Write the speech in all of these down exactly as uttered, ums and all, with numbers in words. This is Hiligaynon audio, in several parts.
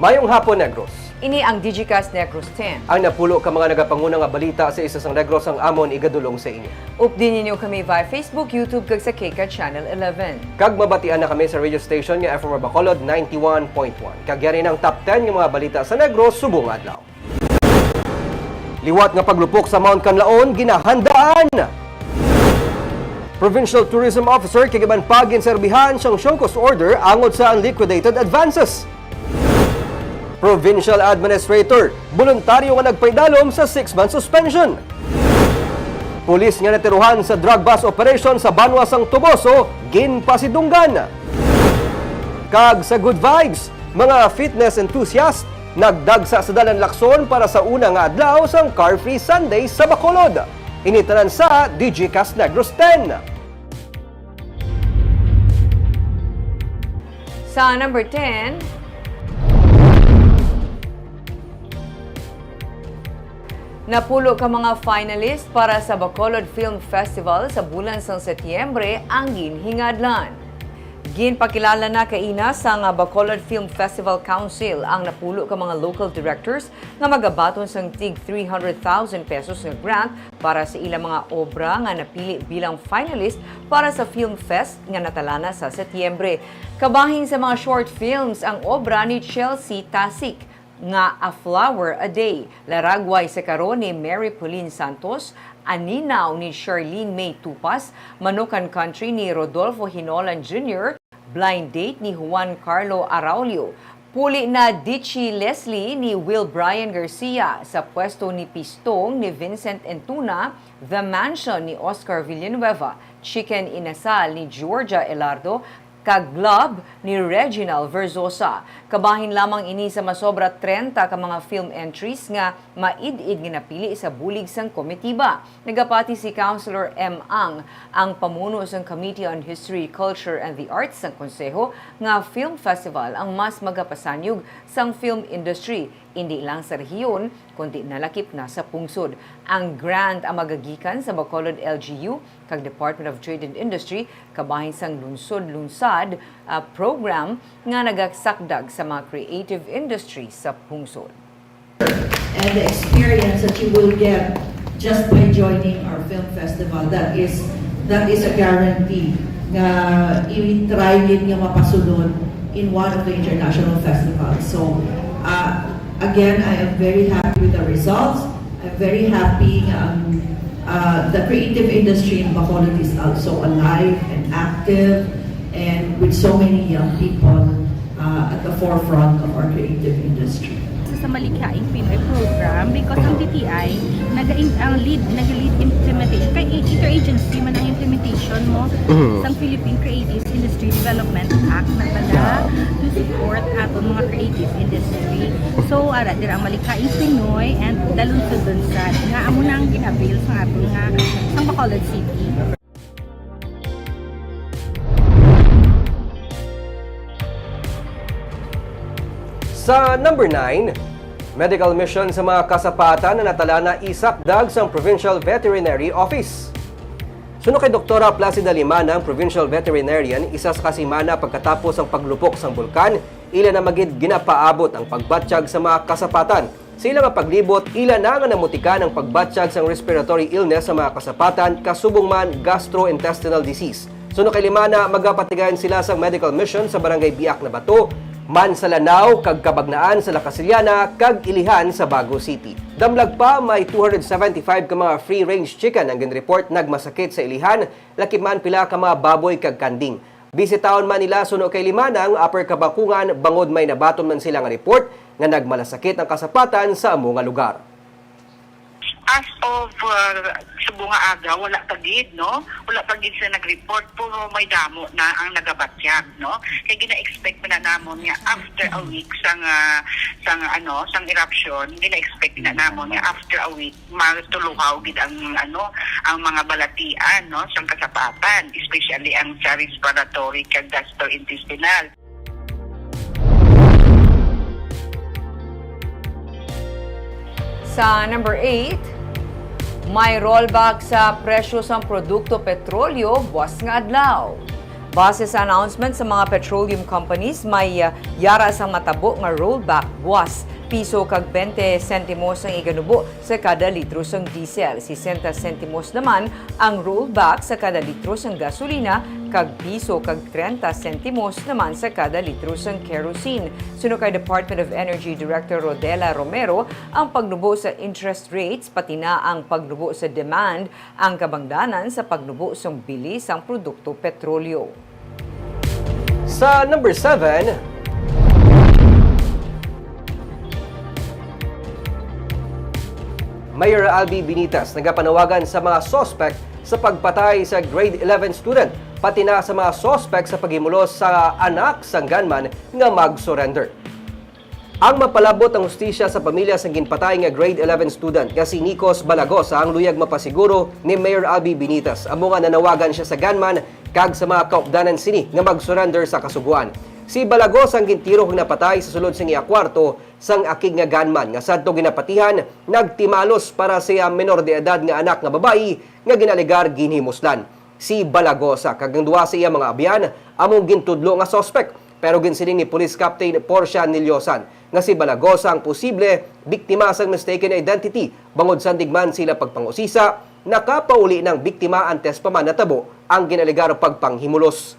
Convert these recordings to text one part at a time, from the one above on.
Mayong hapon, Negros. Ini ang Digicast Negros ten. Ang napulo ka mga nagapanguna nga balita sa isa sang Negros ang amon igadulong sa inyo. Updi ninyo kami via Facebook, YouTube, kag sa K C A D Channel eleven. Kag mabatian na kami sa radio station nga F M R Bacolod ninety-one point one. Kag yari na ang top ten nga mga balita sa Negros subong nga adlaw. Liwat nga paglupok sa Mount Kanlaon ginahandaan. Provincial Tourism Officer kag iban pa ginserbihan sang show cause order angod sa unliquidated advances. Provincial Administrator, boluntaryo nga nagpaidalom sa six-month suspension. Pulis nga natirohan sa drug bust operation sa banwa sang Toboso, ginpasidunggan. Kag sa Good Vibes, mga fitness enthusiast nagdagsa sa dalan Lacson para sa una nga adlaw sang Car Free Sunday sa Bacolod. Ini tanan sa Digicast Negros ten. Sa number ten, napulo ka mga finalist para sa Bacolod Film Festival sa bulan sang Setyembre ang ginhingadlan. Ginpakilala na kaina sang Bacolod Film Festival Council ang napulo ka mga local directors nga magabaton sang tig three hundred thousand pesos nga grant para sa ilang mga obra nga napili bilang finalist para sa Film Fest nga natalana sa Setyembre. Kabahin sa mga short films ang obra ni Chelsea Tasik nga A Flower a Day, Laragway sa Karon ni Mary Pauline Santos, Aninaw ni Charlene May Tupas, Manukan Country ni Rodolfo Hinolan Junior, Blind Date ni Juan Carlo Araulio, Puli na Dichi Leslie ni Will Brian Garcia, Sa Pwesto ni Pistong ni Vincent Entuna, The Mansion ni Oscar Villanueva, Chicken Inasal ni Georgia Elardo, kag Love ni Reginald Verzosa. Kabahin lamang ini sa masobra treinta ka mga film entries nga maid-id nga napili sa bulig sang komitiba. Nagapati si Councilor M. Ang, ang pamuno sang Committee on History, Culture, and the Arts sang Konseho nga film festival ang mas magapasanyog sang film industry, indi lang sa rehiyon, kundi nalakip na sa pungsod. Ang grant ang magagikan sa Bacolod L G U kag Department of Trade and Industry kabahin sang Lungsod Lunsad, ah, program nga nagasakdag sa mga creative industry sa pungsod. And the experience that you will get just by joining our film festival, that is that is a guarantee nga i-try gid nga mapasulod in one of the international festivals. So, uh, again, I am very happy with the results. I'm very happy nga ang, uh, the creative industry in Bacolod is also alive and active and with so many young people uh, at the forefront of our creative industry. Sa Malikhaing Pinoy Program, because ang D T I, nag ang lead, nag-lead implementation. Kay interagency man ang implementation mo sang Philippine Creative Industry Development Act na pala to support aton mga creative industry. So, ara, dira ang Malikhaing Pinoy and Dalunsudunsad nga amo na ang gin-avail sa aton nga sang Bacolod City. Sa number nine, medical mission sa mga kasapatan na natalana isakdag sang Provincial Veterinary Office. Suno kay Doktora Placida Limana, ang Provincial Veterinarian, isa sa kasimana pagkatapos ang paglupok sang bulkan, ila na magid ginapaabot ang pagbatyag sa mga kasapatan. Sa ila nga paglibot, ila na nga namutikan ang pagbatyag sang respiratory illness sa mga kasapatan, kasubong man gastrointestinal disease. Suno kay Limana, magapatigayon sila sang medical mission sa Barangay Biak na Bato, Mansalanao, kag Cabagnaan sa La Casillana, kag Ilihan sa Bago City. Damlag pa, may two hundred seventy-five ka mga free-range chicken ang ginreport nagmasakit sa Ilihan, lakip man pila ka mga baboy kag kanding. Bisitahon man nila suno kay Limana ang Upper Kabakungan bangod may nabaton man sila nga report nga nagmalasakit ang kasapatan sa amo nga lugar. As of uh, subong nga aga, wala pa gid, no? Wala pa gid sila nag-report, pero may damo na ang nagabatyag, no? Kay gina-expect man na namon nga after a week sang uh, sang ano, sang eruption, gina-expect na namon nga after a week matuluhaw gid ang ano, ang mga balatian, no, sang kasapatan, especially ang sa respiratory kag gastrointestinal. Sa number eight, may rollback sa presyo sang produkto petrolyo buwas nga adlaw. Base sa announcement sa mga petroleum companies, may, ah, yara sang matabo nga rollback buwas. Piso kag twenty sentimos ang iganubo sa kada litro sang diesel, sesenta sentimos naman ang rollback sa kada litro sang gasolina, kag piso kag trenta sentimos naman sa kada litro sang kerosene. Suno kay Department of Energy Director Rodela Romero, ang pagnubo sa interest rates, pati na ang pagnubo sa demand, ang kabangdanan sa pagnubo sang bili sang produkto petrolyo. Sa number seven, Mayor Albee Benitez nagapanawagan sa mga suspect sa pagpatay sa grade eleven student, pati na sa mga suspect sa paghimulos sa anak sang gunman nga mag-surrender. Ang mapalabot ang hustisya sa pamilya sang ginpatay nga grade eleven student nga si Nicos Balagosa ang luyag mapasiguro ni Mayor Albee Benitez. Amo nga nanawagan siya sa gunman kag sa mga kaupdanan sini nga mag-surrender sa Kasugoan. Si Balagosa ang gintiro kag napatay sa sulod sang iya kwarto sang akig nga gunman nga sadto ginapatihan nagtimalos para sa iya menor de edad nga anak nga babayi nga ginalegar ginhimuslan. Si Balagosa kag ang duha sa iya mga abyan among gintudlo nga suspek, pero ginsiling ni Police Captain Portia Niliosan nga si Balagosa ang posible biktima sang mistaken identity, bangod sandig man sila pagpangusisa, nakapauli na ang biktima antes pa man natabo ang ginalegar pagpanghimulos.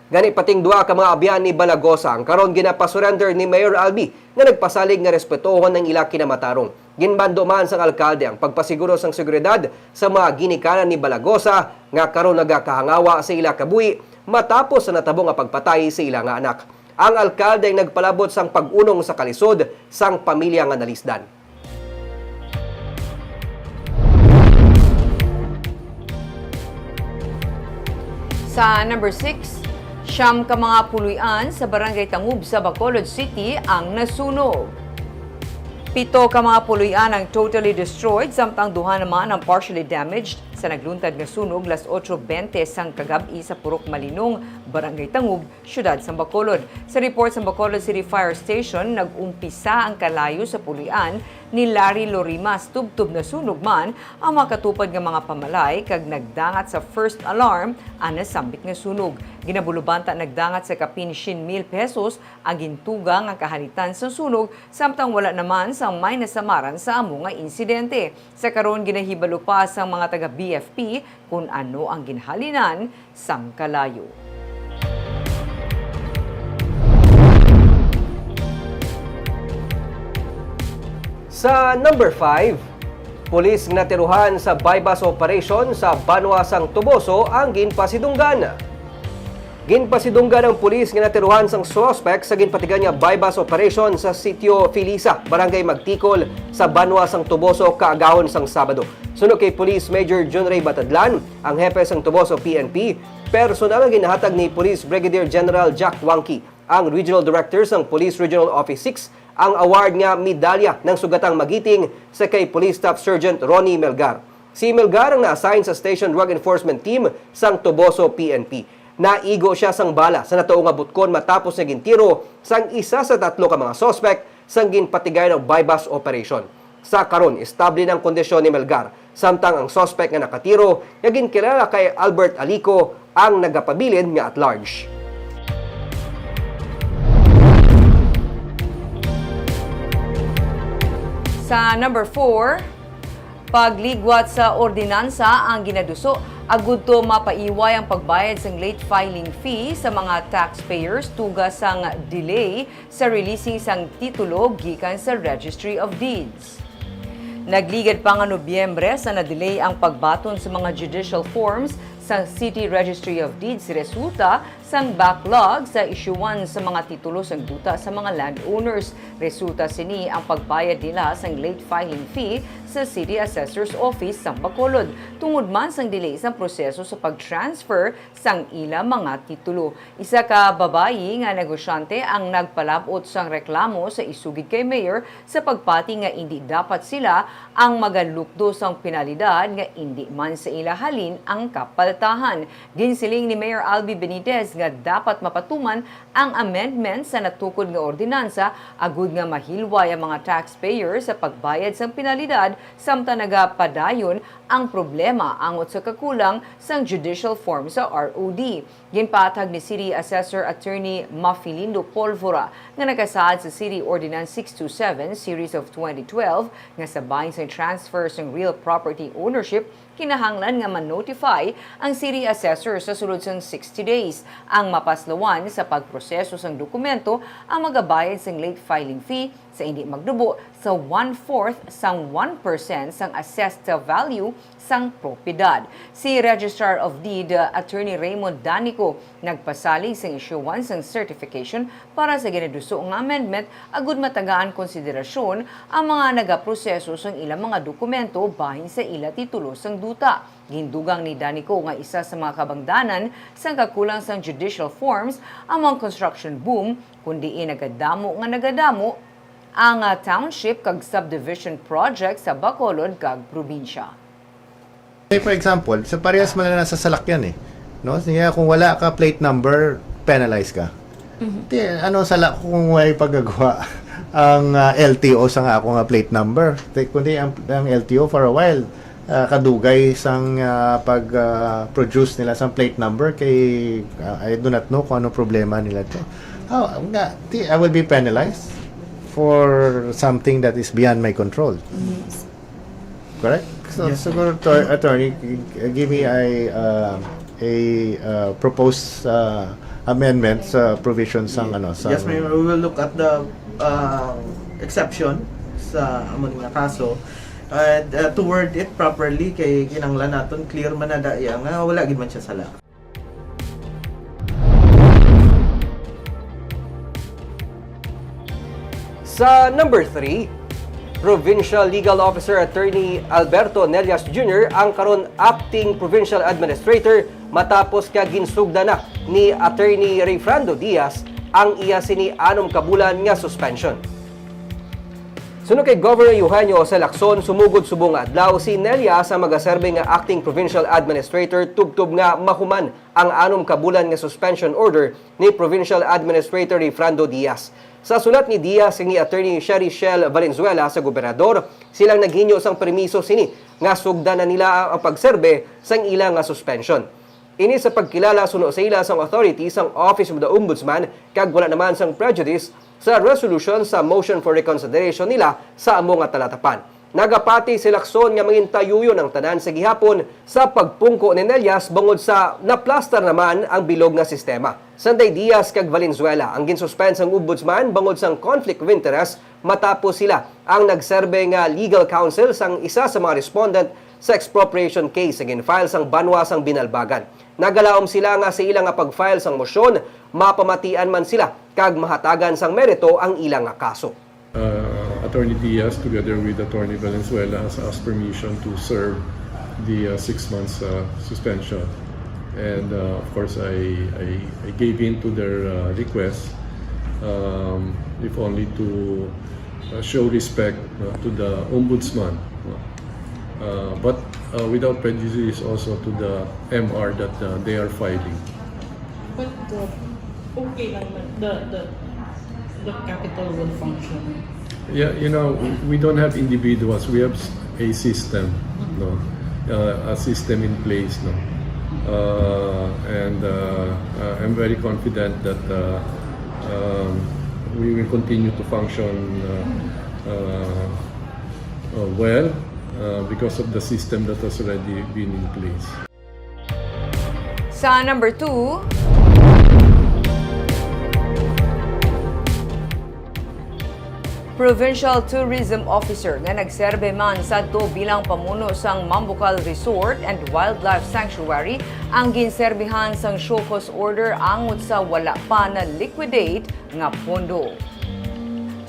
Gani, pating duha ka mga abyan ni Balagosa ang karon ginapasurrender ni Mayor Albee, nga nagpasalig nga respetohon ang ila kinamatarong. Ginmando man sang alkalde ang pagpasiguro sang seguridad sa mga ginikanan ni Balagosa nga karon nagakahangawa sa ila kabuhi matapos sa natabo nga pagpatay sa ila nga anak. Ang alkalde ang nagpalabot sang pag-unong sa kalisod sang pamilya nga nalisdan. Sa number six, siyam ka mga puloy-an sa Barangay Tangub sa Bacolod City ang nasunog. Pito ka mga puloy-an ang totally destroyed, samtang duha naman ang partially damaged sa nagluntad nga sunog las otso bente sang kagab-i sa Purok Malinong, Barangay Tangub, Siyudad sang Bacolod. Sa report sang Bacolod City Fire Station, nag-umpisa ang kalayo sa puloy-an ni Larry Lorimas tubtob nasunog man ang makatupad nga mga pamalay kag nagdangat sa first alarm ang nasambit nga sunog. Ginabulubanta nagdangat sa kapin syen mil pesos ang gintuga nga kahalitan sang sunog, samtang wala naman sang may nasamaran sa amo nga insidente. Sa karon, ginahibalo pa sang mga taga B F P kon ano ang ginhalinan sang kalayo. Sa number five, pulis nga natirohan sa buy-bust operation sa banwa sang Toboso ang ginpasidunggan. Ginpasidunggan ang pulis nga natirohan sang suspek sa ginpatigan nga buy-bust operation sa Sitio Felisa, Barangay Magtikol, sa banwa sang Toboso, kaagahon sang Sabado. Suno kay Police Major Junray Batadlan, ang hepe sang Toboso P N P, personal nga ginahatag ni Police Brigadier General Jack Wangki, ang Regional Director sang Police Regional Office six, ang award nga medalya nang sugatang magiting sa kay Police Staff Sergeant Ronnie Melgar. Si Melgar ang na-assign sa Station Drug Enforcement Team sang Toboso P N P. Naigo sia sang bala sa natuo nga butkon matapos niya gintiro sang isa sa tatlo ka mga suspek sang ginpatigayon nga buy-bust operation. Sa karon, estable na ang kondisyon ni Melgar, samtang ang suspek nga nakatiro, nga ginkilala kay Albert Alico, ang nagapabilin nga at large. Sa number four, pagligwat sa ordinansa ang ginaduso agud to mapaiway ang pagbayad sang late filing fee sa mga taxpayers tuga sang delay sa releasing sang titulo gikan sa Registry of Deeds. Nagligad pa nga Nobyembre sa na-delay ang pagbaton sa mga judicial forms sa City Registry of Deeds resulta sang backlog sa isyuhan sa mga titulo sang duta sa mga landowners. Resulta sini ang pagbayad nila sang late filing fee sa City Assessor's Office sa Bacolod, tungod man sang delay sang proseso sa pag-transfer sang ila mga titulo. Isa ka babayi nga negosyante ang nagpalab-ot sang reklamo sa isugid kay Mayor sa pagpati nga indi dapat sila ang magalukdo sang penalidad nga indi man sa ila halin ang kapal-, Tahan, ginsiling ni Mayor Albi Benitez nga dapat mapatuman ang amendment sa natukod nga ordinansa agud nga mahilway ang mga taxpayer sa pagbayad sang penalidad samtang nagapadayon ang problema angot sa kakulang sang judicial form sa R O D. Ginpatag ni City Assessor Attorney Mafilindo Polvora nga nakasaad sa City Ordinance six two seven Series of twenty twelve nga sa bahin sang transfer sang real property ownership, kinahanglan nga ma-notify ang city assessor sa sulod sang sixty days. Ang mapaslawan sa pagproseso sang dokumento ang magabayad sang late filing fee sa indi magdubo sa one-fourth sang one percent sang assessed value sang propiedad. Si Registrar of Deed, uh, Attorney Raymond Danico, nagpasalig sang issuance sang certification para sa ginaduso nga amendment agud matagaan konsiderasyon ang mga nagaproseso sang ilang mga dokumento bahin sa ila titulo sang duta. Gindugang ni Danico nga isa sa mga kabangdanan sang kakulang sang judicial forms ang mga construction boom, kun diin nagadamo nga nagadamo ang, ah, township kag subdivision project sa Bacolod kag probinsya. Say for example, sa parehas man na sa salakyan eh. No? Sige, kung wala ka plate number, penalize ka. Di, ano sala ko kung may pagagawa ang ah, L T O sa nga ako nga plate number? Di, kundi ang, ang L T O for a while, ah, kadugay sang ah, pag ah, produce nila sang plate number kay ah, I do not know kung ano problema nila to. Oh, nga, di, I will be penalized for something that is beyond my control. Correct? So, Yes, siguro, to, attorney, g- give me a, uh, a uh, proposed uh, amendment sa provision sang ano sa Yes, ma'am. We will look at the uh, exception sa amo nga kaso and uh, to word it properly kay kinahanglan naton clear man na daya nga wala gid man siya sala. Sa number three, Provincial Legal Officer Attorney Alberto Nelias Junior ang karon acting provincial administrator matapos nga ginsugdan na ni Attorney Rayfrando Diaz ang iya sini anom ka bulan nga suspension. Suno kay Governor Eugenio Jose Lacson, sumugod subong nga adlaw si Nelias ang magaserbe nga acting provincial administrator tubtob nga mahuman ang anom ka bulan nga suspension order ni Provincial Administrator Rayfrando Diaz. Sa sulat ni Diaz kag ni Attorney Sherry Shell Valenzuela sa gobernador, silang naghinyo sang permiso sini nga sugdan na nila ang pagserbe sang ila nga suspension. Ini sa pagkilala suno sa ila sang authority sang Office of the Ombudsman kag wala naman sang prejudice sa resolution sa motion for reconsideration nila sa amo nga talatapan. Nagapati si Lacson nga mangintayuyon ang tanan sa gihapon sa pagpungko ni Nelias bangod sa naplastar naman ang bilog nga sistema. Sanday Diaz kag Valenzuela ang ginsuspend sang ombudsman bangod sang conflict of interest matapos sila ang nagserbe nga legal counsel sang isa sa mga respondent sa expropriation case nga gin-file sang banwa sang Binalbagan. Nagalaom sila nga sa ila nga pag-file sang mosyon, mapamatian man sila kag mahatagan sang merito ang ila nga kaso. Uh, Attorney Diaz, together with Attorney Valenzuela, has asked permission to serve the uh, six months uh, suspension. And uh, of course, I, I, I gave in to their uh, request, um, if only to uh, show respect uh, to the Ombudsman, uh, but uh, without prejudice also to the M R that uh, they are filing. But uh, okay lang man, the, the, the capital will function. Yeah, you know, we don't have individuals. We have s- a system, no, uh, a system in place, no, uh, and uh, uh, I'm very confident that uh, um, we will continue to function uh, uh, uh, well uh, because of the system that has already been in place. Sa number two, Provincial Tourism Officer nga nagserbe man sadto bilang pamuno sang Mambucal Resort and Wildlife Sanctuary ang ginserbihan sang show cause order angot sa wala pa na-liquidate nga pondo.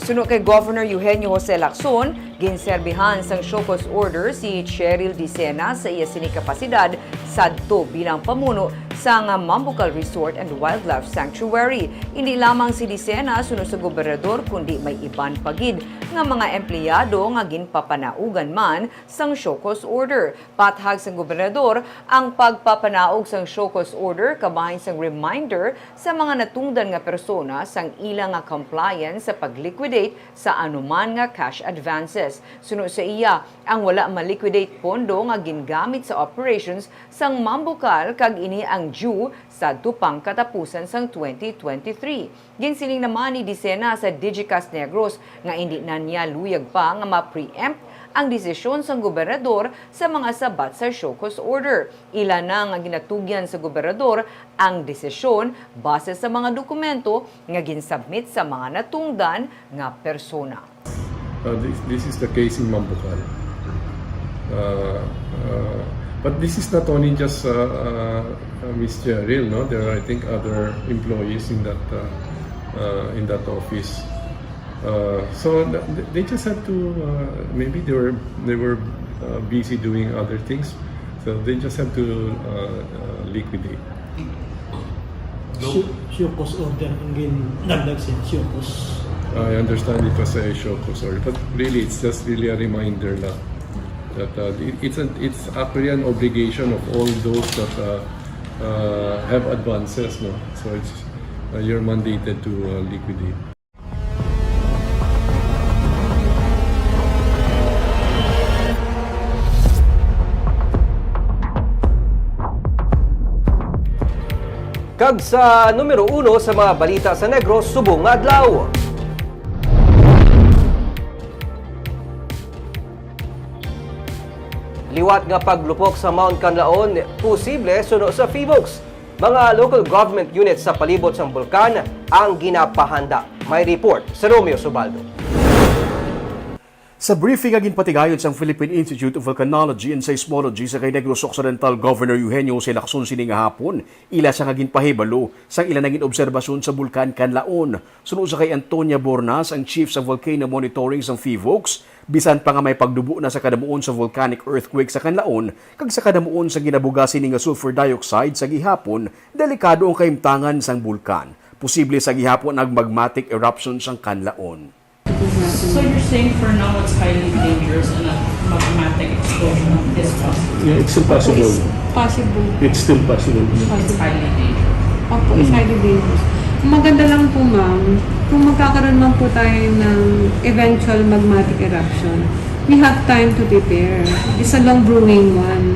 Suno kay Governor Eugenio Jose Lacson, ginserbihan sang show cause order si Cheryl Dicena sa iya sini kapasidad Kadto bilang pamuno sang Mambucal Resort and Wildlife Sanctuary. Indi lamang si Dicena suno sa gobernador, kundi may iban pa gid nga mga empleyado nga ginpapanaugan man sang show cause order. Pathag sang gobernador, ang pagpapanaog sang show cause order kabahin sang reminder sa mga natungdan nga persona sang ila nga compliance sa pag-liquidate sa anuman nga cash advances. Suno sa iya, ang wala ma-liquidate pondo nga gingamit sa operations sang Mambucal, kag ini ang due sadto pang katapusan sang twenty twenty-three. Ginsiling naman ni Dicena sa Digicast Negros nga indi na niya luyag pa nga ma-preempt ang desisyon sang gobernador sa mga sabat sa show cause order. Ila na nga ginatugyan sa gobernador ang desisyon base sa mga dokumento nga ginsubmit sa mga natungdan nga persona. Uh, this, this is the case in Mambucal. Uh, uh, but this is not only just uh, uh, uh, Miss Cheryl, no? There are, I think, other employees in that uh, uh, in that office. Uh, so th- th- they just have to uh, maybe they were they were uh, busy doing other things, so they just have to uh, uh, liquidate. Show, show cause order ang ginagdag siya, show cause. I understand it was a show cause order, but really it's just really a reminder lang that uh, it- it's an, it's actually an obligation of all those that uh, uh, have advances, no? So it's uh, you're mandated to uh, liquidate. Kag sa numero uno sa mga balita sa Negros subong nga adlaw. Liwat nga paglupok sa Mount Kanlaon posible suno sa PHIVOLCS. Mga local government units sa palibot sang bulkan ang ginapahanda. May report sa Romeo Subaldo. Sa briefing nga ginpatigayon sang Philippine Institute of Volcanology and Seismology sa kay Negros Occidental Governor Eugenio Jose Lacson sini nga hapon, ila sia nga ginpahibalo sang ila nagin obserbasyon sa Bulkan Kanlaon. Suno sa kay Antonia Bornas, ang chief sa volcano monitoring sang PHIVOLCS, bisan pa nga may pagdubo na sa kadamuon sa volcanic earthquake sa Kanlaon kag sa kadamuon sa ginabuga sini nga sulfur dioxide sa gihapon, delikado ang kahimtangan sang bulkan. Posible sa gihapon ang magmatic eruption sang Kanlaon. So you're saying for now it's highly dangerous and a magmatic explosion is possible? Yeah, it's still possible. Possible. It's still possible. It's highly dangerous. Opo, it's highly dangerous. Maganda lang po, ma'am, kung magkakaroon man po tayo ng eventual magmatic eruption, we have time to prepare. It's a long brewing one.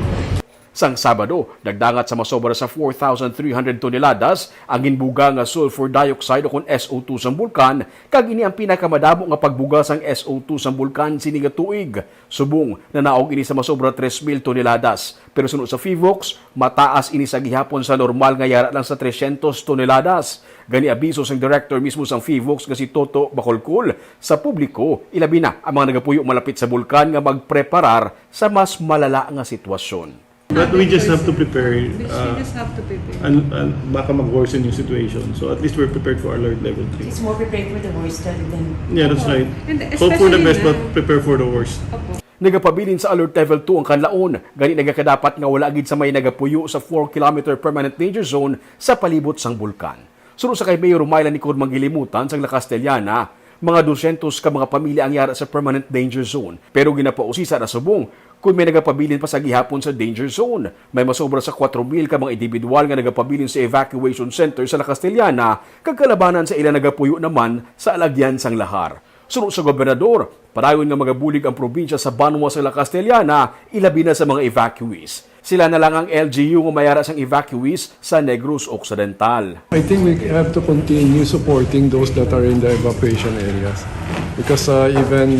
Sang Sabado, nagdangat sa masobra sa four thousand three hundred toneladas ang ginbuga nga sulfur dioxide o kon S O two sang bulkan, kag ini ang pinakamadamo nga pagbuga sang S O two sang bulkan sini nga tuig. Subong, nanaog ini sa masobra tres mil toneladas, pero suno sa PHIVOLCS, mataas ini sa gihapon sa normal nga yara lang sa trescientos toneladas. Gani abiso sang director mismo sang PHIVOLCS nga si Toto Bacolcol sa publiko, ilabi na ang mga nagapuyo malapit sa bulkan nga magpreparar sa mas malala nga sitwasyon. But we just have to prepare. We Uh, just have to prepare. and, and baka mag-worsen yung situation. So at least we're prepared for alert level three. It's more prepared for the worst rather than Yeah, that's right. And Hope for the especially best, na- but prepare for the worst. Opo. Nagapabilin sa Alert Level two ang Kanlaon, gani nagakadapat nga wala gid sa may nagapuyo sa four kilometer permanent danger zone sa palibot sang bulkan. Suno sa kay Mayor Romila Nicor Manggilimutan sang La Castellana, mga dosyentos ka mga pamilya ang yara sa permanent danger zone, pero ginapausisa na subong kon may nagapabilin pa sa gihapon sa danger zone. May masobra sa kwatro mil ka mga individual nga nagapabilin sa evacuation center sa La Castellana, kag kalabanan sa ila nagapuyo naman sa alagyan sang lahar. Suno sa gobernador, padayon nga magabulig ang probinsya sa banwa sa La Castellana, ilabi na sa mga evacuees. Sila na lang ang L G U nga mayara sang evacuees sa Negros Occidental. I think we have to continue supporting those that are in the evacuation areas because uh, even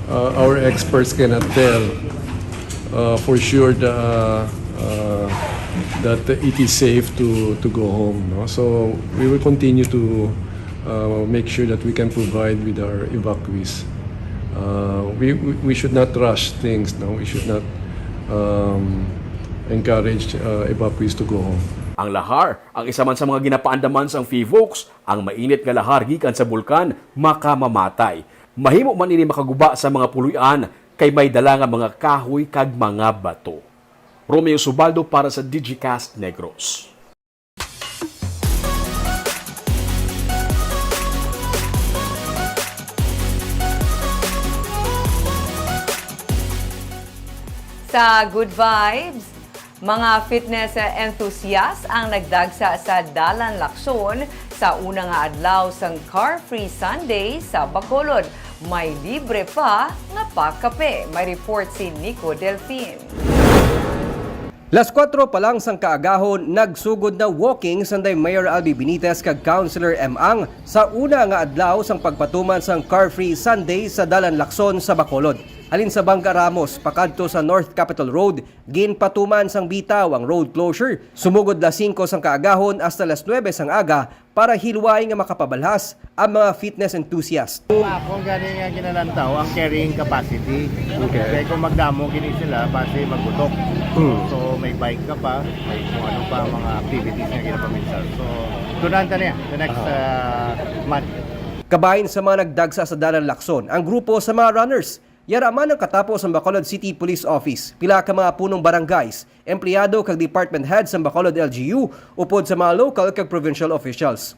uh, our experts cannot tell uh, for sure the, uh, uh, that it is safe to, to go home. No? So we will continue to uh, make sure that we can provide with our evacuees. Uh, we, we, we should not rush things. No? We should not um, encourage uh, evacuees to go home. Ang lahar, ang isa man sa mga ginapaandaman sang PHIVOLCS, ang mainit nga lahar gikan sa bulkan, makamamatay. Mahimo man ini makaguba sa mga puloy-an kay may dala nga mga kahoy kag mga bato. Romeo Subaldo para sa Digicast Negros. Sa Good Vibes, mga fitness enthusiast ang nagdagsa sa Dalan Lacson sa una nga adlaw sang Car Free Sunday sa Bacolod. May libre pa nga pakape. May report si Nico Delfin. Las kuwatro pa lang sang kaagahon, nagsugod na walking sanday Mayor Albi Benitez kag Councilor M. Ang sa una nga adlaw sang pagpatuman sang Car Free Sunday sa Dalan Lacson sa Bacolod. Halin sa Bangga Ramos pakadto sa North Capitol Road, ginpatuman sang bitaw ang road closure. Sumugod las singko sang kaagahon hasta las nuebe sang aga para hilway nga makapabalhas ang mga fitness enthusiast. Ako gani nga ginalantaw ang carrying capacity. Okay. Kaya kung magdamo gini sila, basi magbutok. Hmm. So may bike ka pa, may kung ano pa mga activities nga ginapaminsar. So tunan ta niya the next uh, month. Kabahin sa mga nagdagsa sa Dalan Lacson ang grupo sa mga runners. Yara man ang katapos ang Bacolod City Police Office, pila ka mga punong barangays, empleyado kag department head sang Bacolod L G U, upod sa mga local kag provincial officials.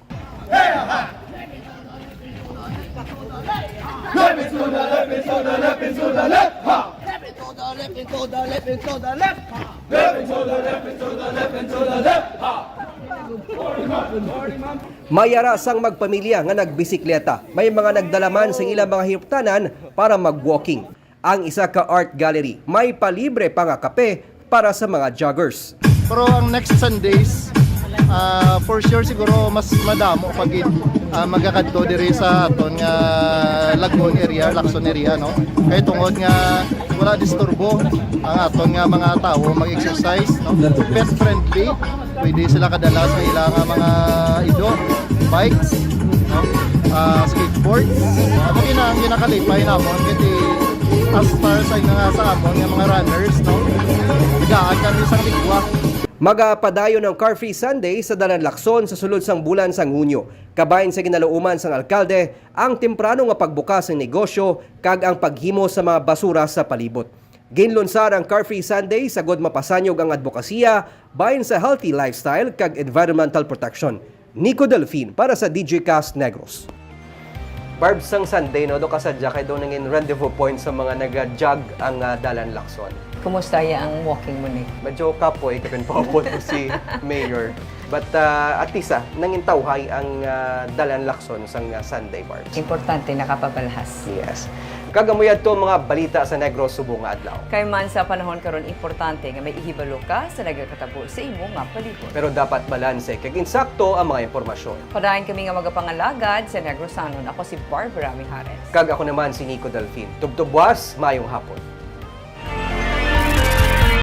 May ara sang magpamilya nga nagbisikleta, may mga nagdala man sang ilang mga hiptanan para mag-walking. Ang isa ka art gallery may palibre pa nga kape para sa mga joggers. Pero ang next Sundays, ah, for sure siguro mas madamo pa gid ah, magakadto diri sa aton nga Lagun area, Lacson area, no? Kay tungod nga wala disturbo ang aton nga mga tawo mag-exercise, no? Pet friendly, pwede sila kadala sa ila nga mga ido, bikes, no? Ah, skateboards. Amo gina ang ginakalipay namon kay as far sa nga sa amon nga mga runners, no? Nagaan kami sa lingwa. Magapadayon ang Car Free Sunday sa Dalan Lacson sa sulod sang bulan sang Hunyo. Kabahin sa ginaluoman sang alkalde ang temprano nga pagbukas sang negosyo kag ang paghimo sa mga basura sa palibot. Ginlunsar ang Car Free Sunday sagod mapasanyog ang adbokasiya bahin sa healthy lifestyle kag environmental protection. Nico Delfin para sa Digicast Negros. Barbs, sang Sunday, no, do kasadya kay do nangin rendezvous point sa mga naga-jog ang ah, Dalan Lacson. Kumusta ya ang walking mo ni? Medyo kapoy kay pinpaupod ko si Mayor. But ah, at least ah, nangin tawhay ang ah, Dalan Lacson sang ah, Sunday, Barbs. Importante nakapabalhas. Yes. Kag amo yadto ang mga balita sa Negros subong nga adlaw. Kay man sa panahon karon importante nga may ihibalo ka sa nagakatabo sa imo nga palibot. Pero dapat balanse kag insakto ang mga impormasyon. Padayon kami nga magapangalagad sa Negrosanon. Ako si Barbara Mijares. Kag ako naman si Nico Delfin. Tubtob buwas, mayong hapon.